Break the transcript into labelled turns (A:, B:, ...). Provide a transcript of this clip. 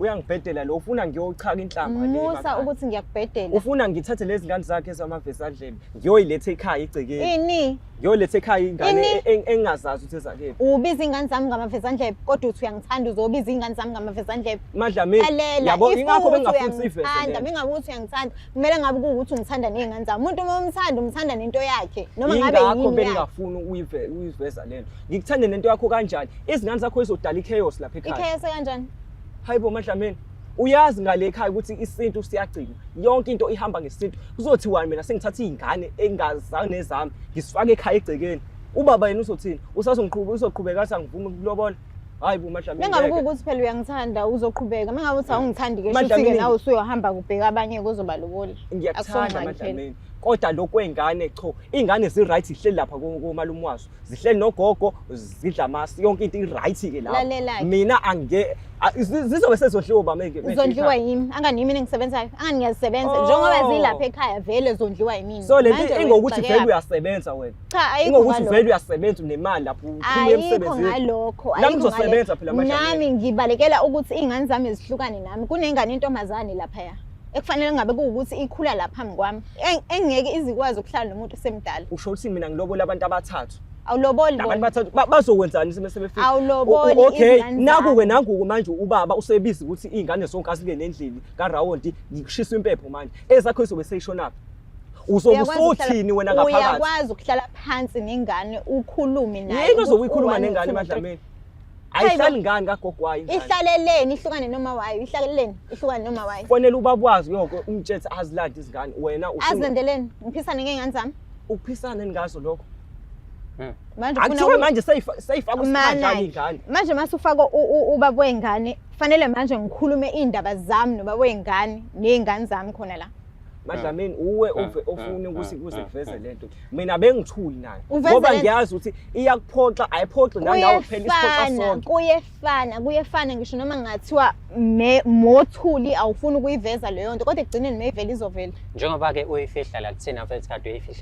A: Uyangibhedela lo, ufuna ngiyochaka inhlamba le
B: Musa
A: emakhaya.
B: ukuthi ngiyakubhedela.
A: Ufuna ngithathe lezi ngane zakhe ezamavesandlebe ngiyoyiletha ekhaya igcekeni.
B: Ini?
A: Ngiyoletha ekhaya ingane
B: Ini?
A: engingazazi ukuthi ezakephi.
B: Ubiza ingane zami ngamavezandlebe kodwa uthi uyangithanda, uzobiza ingane zami ngamavezandlebe.
A: Madlamini,
B: Lalela,
A: yabo
B: if
A: ingakho
B: kuwukuthi
A: bengingafuni siyiveze
B: uyangithanda,
A: lento.
B: mingabe ukuthi uyangithanda, kumele ngabe kuwukuthi ungithanda ney'ngane zami. Umuntu uma umthanda, umthanda nento yakhe noma ngabe
A: Ingakho
B: yini yakhe.
A: bengingafuni uyiveza lento. Ngikuthande nento yakho kanjani? Izingane zakho izodala i-chaos lapha ekhaya.
B: I-chaos kanjani?
A: Hayibo Madlamini, uyazi ngale ekhaya ukuthi isintu siyagcinwa. Yonke into ihamba ngesintu. Kuzothiwani mina sengithatha izingane engazange zami ngisifake ekhaya egcekeni. Ubaba yena uzothini? Usazongiqhuba, uzoqhubeka athi angivumi ukulobola. Hayi bo Madlamini,
B: Mengabe
A: ngeke.
B: kuwukuthi phela uyangithanda, uzoqhubeka. Mengabe uthi awungithandi-ke, shuthi-ke
A: Madlamini,
B: nawe usuyohamba kubheka abanye kuzobalobola.
A: Ngiyakuthanda
B: Akusongxaki phela.
A: Madlamini. Kodwa lokhu kwey'ngane cho, iy'ngane zi-right zihleli lapha komalume wazo. Zihleli nogogo, zidla amasi, yonke into i-right-ke lapho.
B: Lalela-ke.
A: Mina ange zizobe sezondliwa ubaba
B: Zondliwa yimi, angani yimi engisebenzayo, angani ngiyazisebenza.
A: Oh.
B: Njengoba zilapha ekhaya vele zondliwa yimina.
A: So le nto
B: Manje wena
A: ingokuthi
B: uxakeka
A: vele
B: phi?
A: uyasebenza wena.
B: Cha, ayikho
A: Ingokuthi
B: ngalokho.
A: vele uyasebenza, unemali lapho uphuma
B: Ayikho
A: emsebenzini.
B: ngalokho.
A: Nami
B: Ayikho
A: ngizosebenza
B: ngalokho.
A: phela Madlamini.
B: Nami ngibalekela ukuthi iy'ngane zami zihlukane nami. Kunengane intombazane laphaya ekufanele ngabe kuwukuthi ikhula la phambi kwami, engeke izikwazi ukuhlala nomuntu osemdala.
A: Usho ukuthi mina ngilobola abantu abathathu?
B: Awuloboli
A: Labantu
B: bona.
A: bathathu bazokwenzani uma sebefika?
B: Awuloboli
A: Okay,
B: izingane
A: naku-ke
B: zami.
A: nangu-ke manje ubaba usebiza ukuthi iy'ngane zonke azingene endlini karawundi, ngikushiswa impepho manje. Ezakho izobe seyishonaphi? Uzobe
B: Uyakwazi ukuhlala-
A: usuthini wena ngaphakathi?
B: Uyakwazi ukuhlala phansi nengane ukhulume naye
A: Yini
B: ukuthi
A: ozokuyikhuluma
B: u-one,
A: nengane
B: two, three.
A: Madlamini?
B: Hayi bo.
A: Ayihlali ngani kagogo wayo ingane?
B: Ihlaleleni ihlukane noma wayo, ihlaleleni ihlukane noma wayo.
A: Fonela ubaba wazi yonke umtshethe azilande izingane wena
B: Azilandeleni, ngiphisane ngey'ngane zami.
A: Ukuphisana ngazo lokho.
B: Manje ufuna
A: Akuthiwe manje seyifaka usikhandlana
B: Mana-ke.
A: ingane.
B: Manje mase ufaka ubaba wey'ngane, fanele manje ngikhulume iy'ndaba zami nobaba wey'ngane ney'ngane zami khona la.
A: Madlamini, uwe ofuna ukuthi kuze kuveze lento. Mina bengithuli nayo.
B: Uveze
A: Ngoba
B: lento.
A: ngiyazi ukuthi iyakuphoxa, ayiphoxi nanawe phela, isiphoxa
B: Kuyefana,
A: sonke.
B: kuyefana, kuyefana ngisho noma ngathiwa mothuli awufuni ukuyiveza leyo nto, kodwa ekugcineni mayivele izovela.
C: Njengoba-ke uyifihla la kuthina mfethu, kade uyifihla.